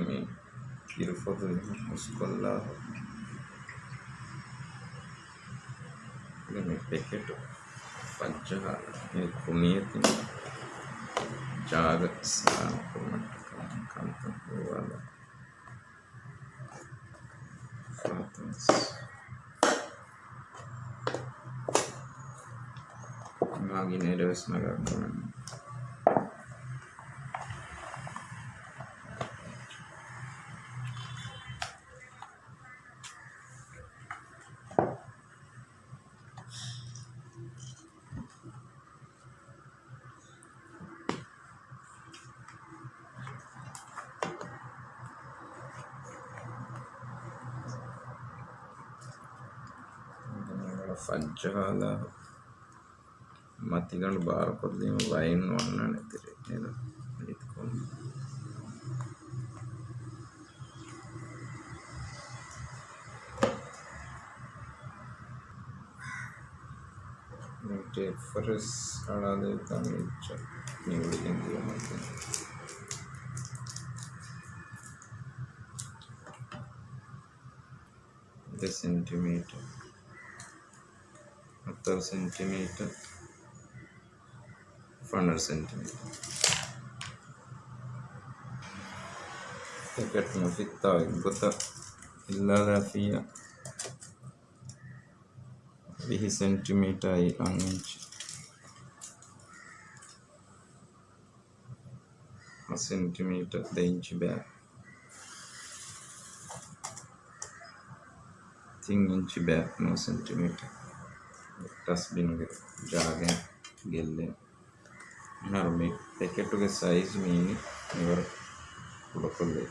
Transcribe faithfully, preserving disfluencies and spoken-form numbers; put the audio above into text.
މި ކިރުފޮދު ހުސްކޮށްލާ މި ޕެކެޓު ފައްޖަހާލަ މި ކުނިޔަތި ޖާގަ ސާފުކުރުމަށްޓަކާ ކަންތައް ހޮވާލަ. މާގިނައިރަށް ވެސް ނަގާ ކަމެއް. ފައްޖަހާލާ މަތިގަނޑު ބާރުކޮށްލީމަ ވައިން ވަންނާނެ ތެރޭ ނޭދަ ރީތިކޮށް. ޓޭޕް ފަރެސް އަޅާލެވިތާ މިއްޗަށް މި އުޅިގެން ދިޔުމަށް ދެ ސެންޓިމީޓަރ، ހަތަރު ސެންޓިމީޓަރ، ފަނަރަ ސެންޓިމީޓަރ. ޕެކެޓް ނުފިއްތާ އެއްގޮތަށް އިއްލާލާފިއްޔާ ވިހި ސެންޓިމީޓަރ އަށް އިންޗި، އަށް ސެންޓިމީޓަރ، ދެ އިންޗި ބައި ތިން އިންޗި ބައި ނުވަ ސެންޓިމީޓަރ. ޑަސްބިންގެ ޖާގަ ގެއްލޭ. އަހަރު މި ޕެކެޓުގެ ސައިޒް މީނި މިވަރު ކުޑަކޮށްލޭ.